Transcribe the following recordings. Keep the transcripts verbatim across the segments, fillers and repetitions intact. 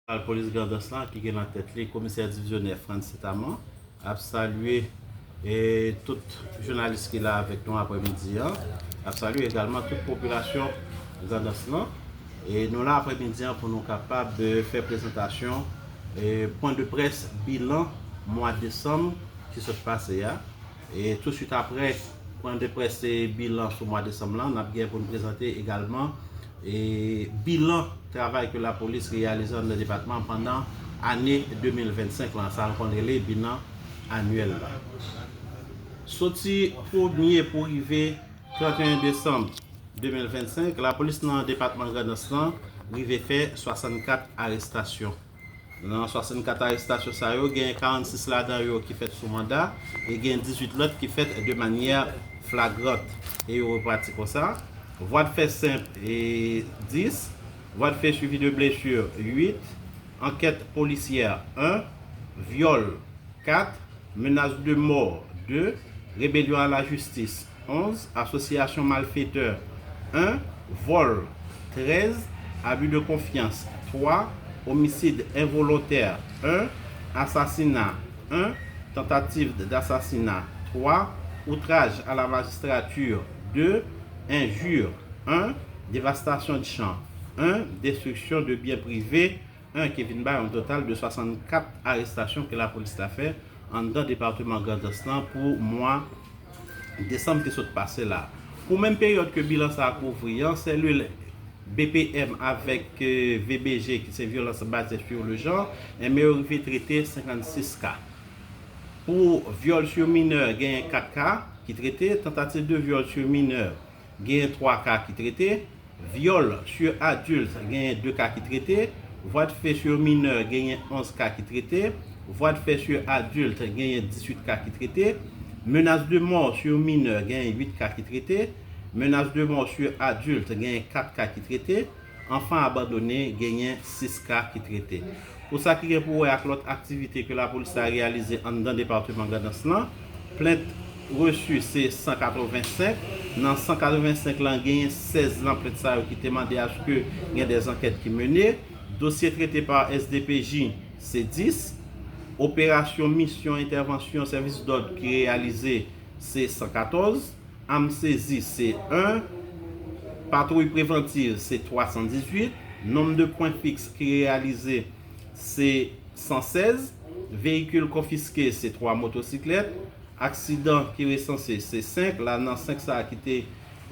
Polis Grandans lan ki gen nan tèt li komisè divizyonè Frantz Setaman ap salye e tout jounalis ki la avèk nou aprèmidi an, ap salye egalman tout popilasyon Grandans lan. E nou la aprèmidi an pou nou kapab e, fè prezantasyon e, pwen de près bilan mwa desanm ki sot pase a. E touswit aprè pwen de près e bilan sou mwa desanm lan, n ap gen pou n prezante egalman e bilan travay ke lapolis reyalize anndan depatman pandan ane de mil vennsenk lan, sa nou konn rele bilan anyèl la. Soti premye pou rive trannteyen desanm de mil vennsenk, lapolis nan depatman Grandans lan rive fè swasannkat arestasyon. Nan swasannkat arestasyon sa yo, gen karannsis ladan yo ki fèt sou manda e gen dizuit lòt ki fèt de manyè flagrant. E yo reparti konsa: vwa de fè senp e dis, vwa de fè suivi de blesir uit, ankèt polisyè en, vyòl kat, menas de mò de, rebelyon a la jistis onz, asosyasyon malfetè en, vòl trèz, abi de konfyans twa, omisid envolontè en, asasina en, tantativ dasasina twa, outraj a la majistrati de, enji en, devastasyon de chan en, destriksyon de byen prive en, ki vin bay yon total de swasannkat arestasyon ke lapolis ta fè anndan depatman Grandans lan pou mwa desanm ki sot pase la. Pou menm peryòd ke bilan sa a kouvri an, selil B P M avèk e, V B G, ki se vyolans baze sur le genre, enben yo rive trete senkannsis ka. Pou vyòl sur minè, genyen kat ka ki trete, tantativ de vyòl sur minè, genyen twa ka ki trete, vyòl sur adilt, genyen de ka ki trete, vwa de fè sur minè, genyen onz ka ki trete, vwa de fè sur adilt, genyen dizuit ka ki trete, menas de mò sur minè, genyen uit ka ki trete, menas de mò sur adilt, genyen kat ka ki trete, anfan abandone, genyen sis ka ki trete. Pou sa ki gen pou wè ak lòt aktivite ke lapolis la reyalize anndan depatman Grandans lan, plent resi se san katrevensenk. Nan san katrevensenk lan, genyen sèz nan plent sa yo ki te mande aske gen de zankèt ki mennen. Dosye trete pa S D P J se dis. Operasyon, misyon, entèvansyon, sèvis dòd ki reyalize se san katòz. Am sezi se en. Patwouy prevantiv se twa san dizuit. Nonb de pwen fiks ki reyalize se san sèz. Veyikil konfiske se twa motosiklèt. Aksidan ki resanse se senk. La, nan senk sa a ki te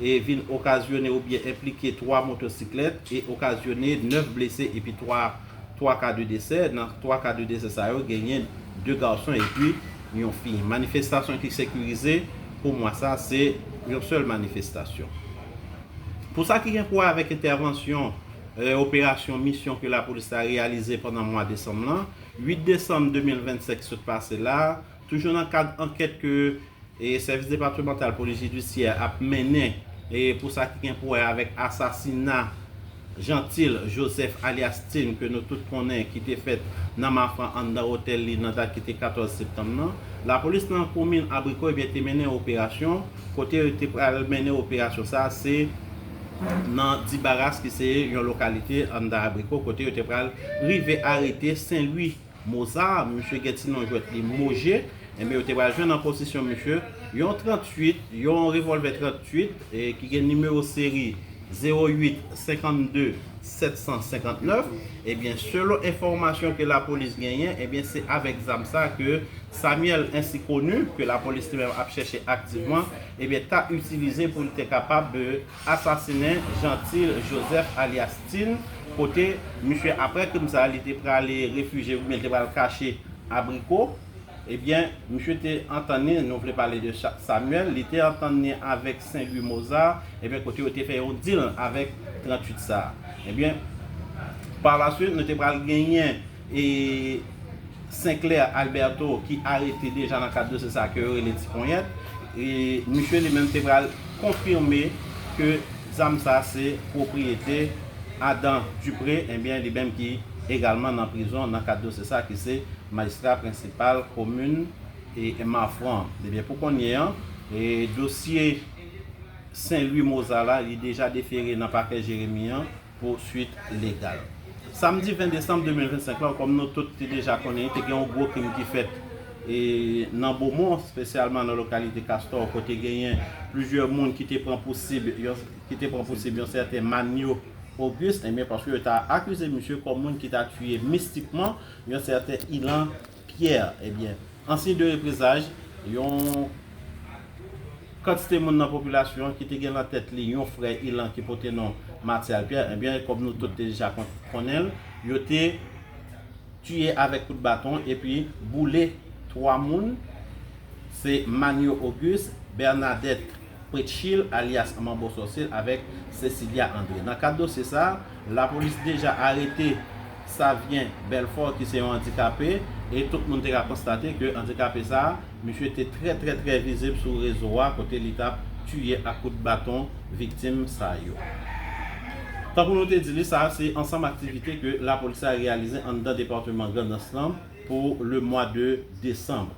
e vin okazyone oubyen enplike twa motosiklèt e okazyone nèf blese epi twa, twa ka de desè. Nan twa ka de desè sa yo, genyen de gason epi yon fi. Manifestasyon ki sekirize pou mwa sa, se yon sèl manifestasyon. Pou sa ki gen pou wè avèk entèvansyon, e, operasyon, misyon ke lapolis la reyalize pandan mwa desanm lan, uit desanm de mil vennsenk sot pase la, toujou nan kad ankèt ke e sèvis depatmantal polis jidisyè ap mennen e pou sa ki gen pou wè avèk asasina Jeantil Joseph alyas Tin ke nou tout konnen ki te fèt nan Mafran anndan otèl li nan dat ki te katòz septanm nan, lapolis nan komin Abriko ebyen te mennen operasyon. Kote yo te pral mennen operasyon sa a, se nan Dibaras ki se yon lokalite anndan Abriko kote yo te pral rive arete Senlwi Moza, misye gen ti non jwèt li Moje, enben yo te pral jwenn an posesyon misye yon tranntuit, yon revòlvè tranntuit, e, ki gen nimewo seri zewo uit senkannde sèt san senkantnèf. Ebyen, selon enfòmasyon ke lapolis genyen, ebyen, se avèk zam sa ke Samuel Ainsi Connu, ke lapolis li menm ap chèche aktivman, ebyen, ta itilize pou li te kapab, e, asasinen Jeantil Joseph alyas Tin, kote misye, aprè krim sa, li te prale refijye oubyen li te pral kache Abriko. Ebyen, misye te antann li, nou vle pale de Cha-, Samuel, li te antann li avèk Senlwi Moza, ebyen, kote yo te fè yon dil avèk tranntuit sa. Ebyen, pa la swit, nou te pral genyen e Senclair Alberto ki arete deja nan kad dosye sa ke yo rele Ti Ponyèt. E misye li menm te pral konfime ke zam sa se pwopriyete Adan Dupré, ebyen, li menm ki egalman nan prizon nan kad dosye sa ki se majistra prensipal komin e Mafran. Ebyen, pou kounye an, e dosye Senlwi Moza la, li deja defere nan pakè Jeremi an pou swit legal. Samdi ven desanm de mil vennsenk la, kòm nou tout te deja konnen, te gen yon gwo krim ki fèt e nan Bomon, espesyalman nan lokalite Kastò, kote genyen plizyè moun ki te pran pou sib yon, ki te pran pou sib yon sèten Manyo Auguste, ebyen, paske yo ta akize misye kòm moun ki ta tiye mistikman yon sèten Ilan Pierre. Ebyen, an siy de reprezay, yon kantite moun nan popilasyon ki te gen nan tèt li yon frè Ilan ki pote non Mathial Pierre, ebyen, kòm nou tout te deja konnen l, yo te tiye avèk kout baton epi boule twa moun. Se Manyo Auguste, Bernadette Pretchil alyas Manbo Sòsye avèk Cecilia André. Nan kad dosye sa, lapolis deja arete Savyen Belfort, ki se yon andikape, e tout moun te ka konstate ke andikape sa, misye te trè, trè, trè vizib sou rezo a, kote li t ap tiye ak kout baton viktim sa yo. Tankou nou te di li, sa se ansanm aktivite ke lapolis la reyalize anndan depatman Grandans lan pou le mwa de desanm.